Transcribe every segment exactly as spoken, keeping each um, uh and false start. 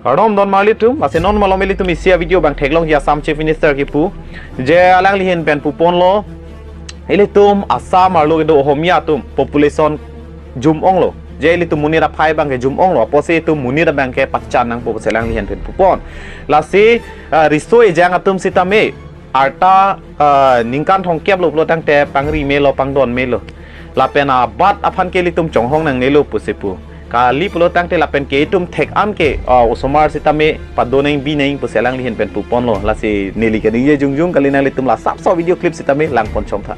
Kardom don marli atum, lasi non malom ilitum isi a-video abang theklongji Assam Chief Minister kipu. Je alangli ahin pen puponlo, ilitum Assam arlo kedo Ohomia atum population jum-onglo. Je ilitum monit aphai abangke jum-onglo. Apotsi itum monit abangke pachan nangpo pusi alangli ahin pen pupon. Lasi, ah, riso ejang atum sitame arta, ah, ningkan thomkep lo pulo tangte pangri melo, pangdon melo. Lapen abat aphan ke ilitum chonghong nangnelo pusi pu. Kali pulo tangte lapen ke itum thek-an ke, ah, osomar sitame padonang binang pusi alangli ahin pen puponlo. Lasi neli kaningje jongjong kali, nanglitum la sapso video clip sitame langpon chomtha.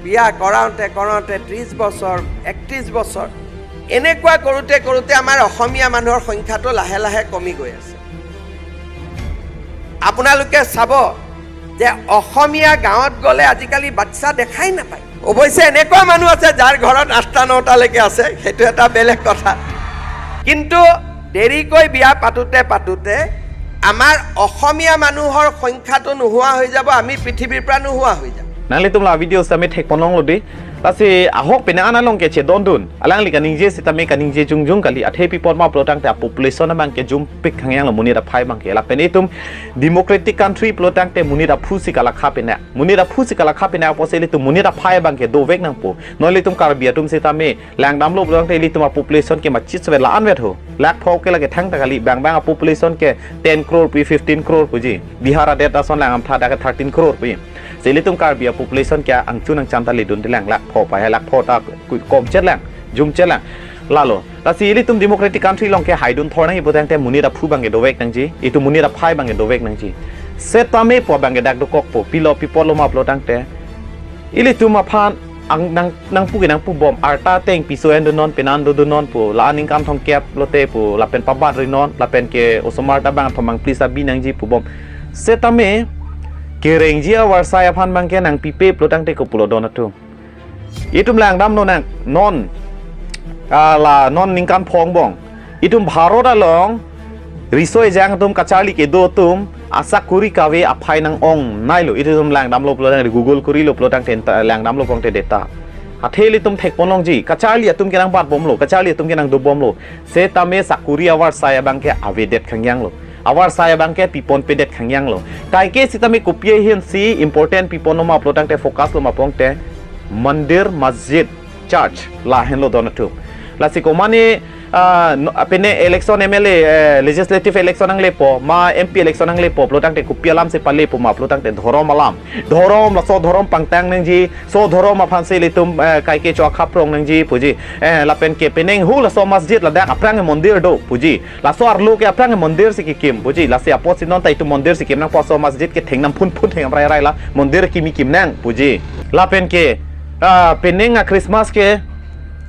বিয়া কৰাওঁতে কৰোঁতে ত্ৰিশ বছৰ, একত্ৰিশ বছৰ, এনেকুৱা কৰোঁতে কৰোঁতে আমাৰ অসমীয়া মানুহৰ সংখ্যাটো লাহে লাহে কমি গৈ আছে। আপোনালোকে চাব যে অসমীয়া গাঁৱত গ'লে আজিকালি বাচ্ছা দেখাই নাপায়। অৱশ্যে এনেকুৱা মানুহ আছে যাৰ ঘৰত আঠটা নটালৈকে আছে, সেইটো এটা বেলেগ কথা। কিন্তু দেৰিকৈ বিয়া পাতোঁতে পাতোঁতে আমাৰ অসমীয়া মানুহৰ সংখ্যাটো নোহোৱা হৈ যাব, আমি পৃথিৱীৰ পৰা নোহোৱা হৈ যাম। Nanglitum la video sitame thekponlonglo di. Lasi ahok penang-an along ke chedondun. Alangli kaningje sitame kaningje jongjong kali, athe pi apot ma pulo tangte a-population abangke jumpik khangyanglo, monit aphai abangke. Lapen itum democratic country pulo tangte monit aphu si kalakha penang. Monit aphu si kalakha penang apotsi ilitum monit aphai abangke dovek nangpo. Non ilitum Karbi atum sitame langdamlo pulo tangte ilitum a-population ke machit sevet la-an vet ho. Lakh pho ke lake thangta kali, bang bang a-population ke ten crore pi, fifteen crore puji. Bihar adet ason lang amtha dak thirteen crore pi. Si ilitum Karbi a-population ke angchun angchan ta ledunde lang, lakh pho pai, lakh pho ta ku-, komchet lang, jumchet lang. Lalo, lasi ilitum democratic country along ke haidun thor nangji pulo tangte monit aphu abangke dovek nangji, itum monit aphai abangke dovek nangji. Setame pu abangke dak dokokpo, pilo pi apotlo ma pulo tangte ilitum aphan ang nang nangpu ke nangpubom, arta ateng piso endunnon, penan dodunnon pu, la aningkan thomkep lote pu, lapen pabat rinon, lapen ke osomar ta bang thomang please abi nangji pubom. Setame kerengji avarsai aphan abangke nangpipe pulo tangte kopulo don atum. Itum langdamlo nang, non, ah, la non ningkan pho angbong itum Bharat along riso ejang atum kacharli kedo atum asakuri kave aphai nang-ongnailo. Itum langdamlo pulo tangte, Google kurilo pulo tangte langdamlo pulo tangte data. Athe ilitum thekponlongji, kacharli atum ke nangbatbomlo, kacharli atum ke nangdobomlo. Setame sakuri avarsai abangke avedet khangyanglo. Avarsai abangke piponpedet khangyanglo. Kaike sitame kopi ahin si important piponlo ma pulo tangte, focus lo ma pulo tangte mandir, masjid, church, lahenlo don atum. Lasi komane, ah, no, pine election M L A, eh, legislative election nanglepo, ma M P election nanglepo pulo tangte kopi alam si palepo ma pulo tangte dhorom alam. Dhorom, laso dhorom pangtang nangji, so dhorom aphan si ilitum, eh, kaike cho akhaprong nangji puji. Eh, lapen ke penang hu laso masjid ladak aphrang mandir do puji. Laso arlo ke aphrang mandir si kekim puji. Lasi apotsi non ta itum mandir si kim nangpo, laso masjid ke thengnam phunphun, thengnam rairai, la mandir kimi kim nang puji. Lapen ke, ah, penang a-Christmas ke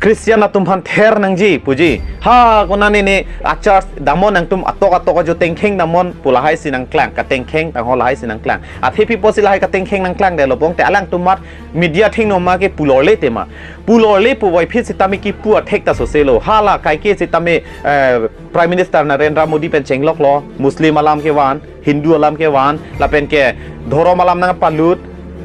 Christian atum aphan ther nangji puji. Ha, konane ne a-church damnon, nangtum atok atok ajo tengkheng damnon pu lahai si nangklang, katengkheng tangho lahai si nangklang. Athe pi apotsi lahai katengkheng nangklangdetlo pulo tangte alangtum amat media thengno ma ke pulorle tema. Pulorle puvoiphit sitame kipu athek ta soselo. Hala kaike sitame, eh, Prime Minister Narendra Modi pen chengloklo, Muslim alam kevan, Hindu alam kevan, lapen ke dhorom alam nangpalut,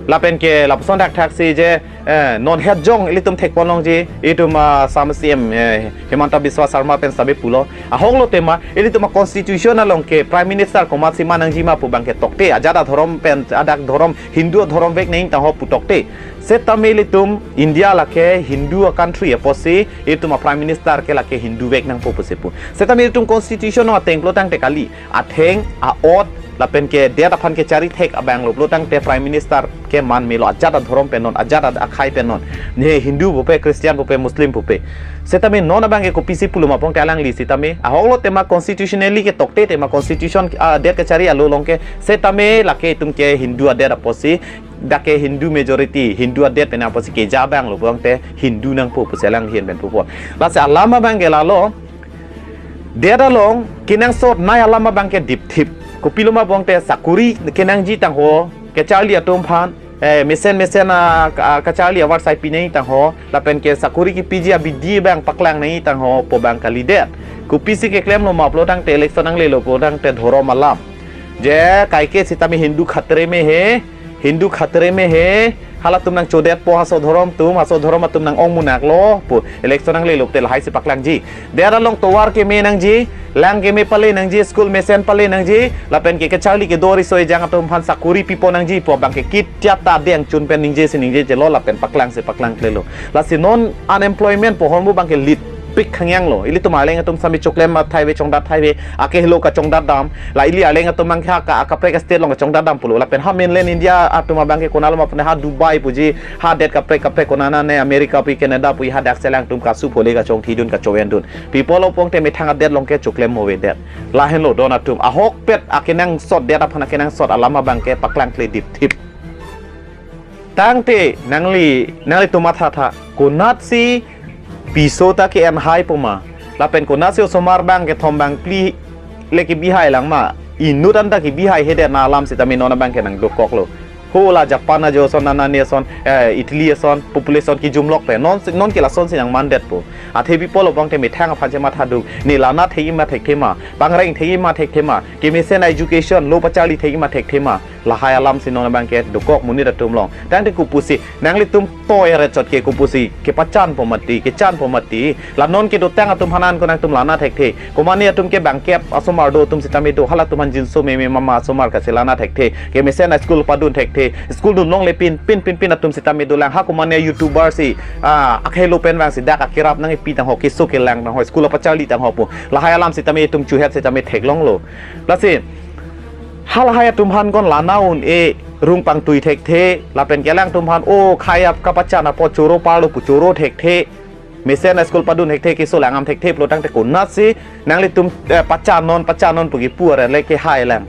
lapen ke lapuson thakthak si je, eh, non het jong ilitum thekponlongji, itum, ah, Assam C M, eh, Himanta Biswa Sarma pen sitame pulo. Ahoklo tema, ilitum a-constitution along ke Prime Minister komatsi man nangji ma pu abangke tokte, ajat adhorom pen, adak dhorom, Hindu adhorom vek nangji tangho pu tokte. Setame ilitum India lake Hindu a-country apotsi, itum a-Prime Minister ke lake Hindu vek nangpo pusi pu. Setame itum constitution along ateng pulo tangte kali, atheng, a-ot, lapen ke det aphan kecharithek abanglo pulo tangte Prime Minister ke man melo, ajat adhorom pen non, ajat ad-, akhei pen non. Ne Hindu pupe, Christian pupe, Muslim pupe. Setame non abangke kopisi pulo ma pulo tangte alangli sitame, ahoklo tema constitutionally ketokte tema, constitution, ah, det kechari alo along ke, setame lake itum ke Hindu adet apotsi, dak ke Hindu majority, Hindu adet pen apotsi keja abanglo pulo tangte Hindu nangpo pusi alangli ahin pen pupo. Lasi alam abangke lalo, det along kenangsot nei alam abangke dipthip. Kopilo ma pulo tangte sakuri kenangji tangho, kacharli atum aphan, eh, mesen mesen a, ka-, kacharli avarsai pi nangji tangho, lapen ke sakuri kepiji abidi abang paklang nangji tangho pu abang kalidet. Kopisi keklemlo ma pulo tangte election nanglelo pulo tangte dhorom alam. Je kaike sitame Hindu khatre mein hai, Hindu khatre mein hai, Halatum nangchodetpo, haso dhorom atum, haso dhorom atum nang-ong munak lo pu. Election nanglelo te lahai si paklangji. Det along tovar keme nangji, lang keme pale nangji, school mesen pale nangji, lapen ke kacharli kedo riso ejang atum aphan sakuri pipo nangji pu abang ke kit tiat ta adeng chun pen ningje si ningjeje lo, lapen paklang si paklangklelo. Lasi non unemployment pu ahormu abang ke lit pik khangyang lo. Ilitum arleng atum sami choklem athai ave, chongdat athai ave, akehelo kachongdat dam. La ili arleng atum abang ke ha ka, akaprek state along kachongdat dam pulo. Lapen ha mainland India atum abang ke konat lo ma pune, ha Dubai puji, ha det kaprek kaprek konat ne, America pu, Canada pu, hadak si alangtum kasu phole kachongthidun kachowendun. Pi apotlo pulote methang adet along ke choklem mo avedet. Lahenlo don atum. Ahokpet akenangsot, det aphan akenangsot alam abang ke paklangkle dipthip. Tangte nangli, nanglitum mathatha. Konatsi piso ta ke-en hai pu ma? Lapen konatsi osomar bang kethom bang phli le kebi hai lang ma? Inut anta kebi haihedet na alam sitame non abang ke nangdokoklo. Ho la Japan ajo ason, Nanani ason, eh, Italy ason, population kejumlok pen. Non, non ke lason si nangmandetpo. Athe pi apotlo pulote methang aphan chematha duk. Ne lanat thekji ma thekthe ma, pangreng thekji ma thekthe ma, kemesen education lo pacharli thekji ma thekthe ma. Lahai alam si non abang ke dokok monit atum along. Tangte kopusi nanglitum toi aret chot ke kopusi kepachanpo mati, kechanpo mati. La non kedotang atum aphan an ko nangtum lanat thekthe. Komane atum ke bangkep asomar do atum sitame do, halatum aphan jinso meme mama asomar kachelana thekthe. Kemesen a-school padun thekthe. School dunlongle pin, pin, pin, pin atum sitame dolang. Ha komane YouTuber si, ah, akehelo pen vangsi dak akerap nangkepi tangho, keso kelang tangho, school apacharli tangho pu. Lahai alam sitame itum chuhet sitame theklonglo. Lasi halahai atum aphan kon lana un-e, rung pangtui thekthe, lapen ke alangtum aphan o khei ap kapachan apot choro parlo pu choro thekthe, mesen a-school padun thekthe, keso langdam thekthe pulo tangte konatsi nanglitum, eh, pachan non, pachan non pu kipu aret le kehai lang.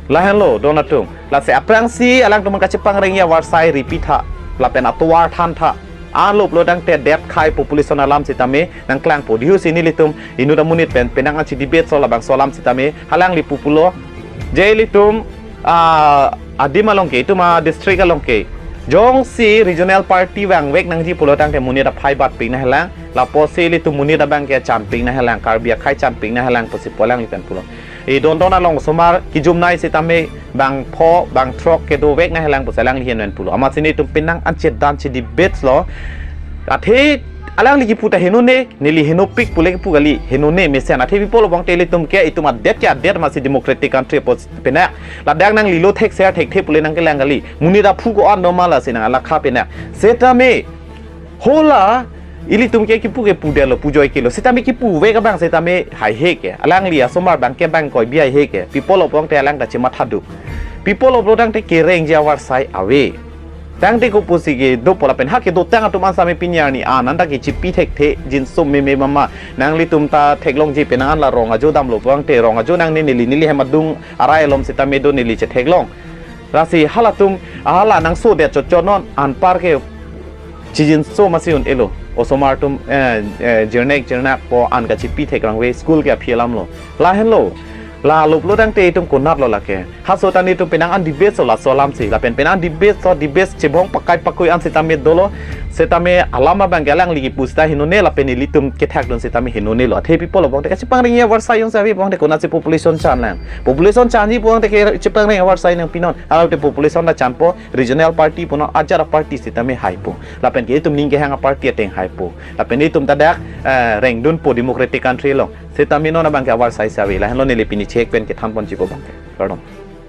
Lahenlo don atum. Lasi aphrangsi alangtum aphan kachepangrengji avarsai ripitha, lapen atovar thantha. Anlo pulo tangte det khei population alam sitame nangklangpo. Dihu si nelitum inut amonit pen penang ansi debate so labangso alam sitame halangli pupulo. Je ilitum, ah, adim along ke, itum a-district along ke, jongsi regional party vangvek nangji pulo tangte monit aphai batpik nanghelang. Lapusi ilitum monit abang ke chanpik nanghelang, Karbi akhei chanpik nanghelang pusi pu alangli pen pulo. Idondon along osomar kejumnei sitame bang pho bang throk kedovek nanghelang pusi alangli ahin pen pulo. Amatsi nelitum penang ansi dan si debate lo. Athe alangli kipu ta henone, neli henopik pule kipu kali, henone mesen. Athe pi apotlo pulote ilitum ke, itum adet ke adet, amatsi democratic country apot penang. Ladak nanglilo thekser thekthe pule nangkelang kali. Monit aphu ko-an do ma lasi nang alakha penang. Sitame ho la ilitum ke kipu ke pudetlo, pujoikelo. Sitame kipuvek abang sitame haihe ke. Alangli asomar bangkep bangkoi bi haihe ke. Pi apotlo pulote alang ta chematha duk. Pi apotlo pulo tangte kerengji avarsai ave. Tangte kopusi kedopo lapen ha kedotang atum an same pini arni an anta kechipi thekthe, jinso meme mama. Nanglitum ta theklongji penang an la rong ajo damlo pulote rong ajo nangne neli, neli hem adung arai alom sitame do, neli chetheklong. Lasi halatum, hala nangsodet chotchot non, anpar ke chijinso masi un-elo. Osomar atum, eh, eh, jirnek jirnak po an kachipi thekrang ave, school ke aphi alam lo. Lahenlo. Lalo pulo tangte itum konatlo lake. Haso ta nelitum penang an debate so laso alam si. Lapen penang debate so, debate chebong pakai pakui an sitame dolo. Sitame alam abang ke alangli kipu sita henone, lapen ilitum kethakdun sitame henonelo. Athe pi apotlo pulote kachepangrengji avarsai jongsi ave pulote konatsi population chan lang. Population chanji pulote kachepangreng avarsai nangpinon. Halapu te population ta chanpo, regional party punon, ajat a-party sitame haipo. Lapen ke itum ning kehang a-party ateng haipo. Lapen itum ta dak, eh, rengdunpo democratic country along. Sitame non abang ke avarsai si ave. Lahenlo neli pini chek pen kethanponji pu abang ke. Kardom.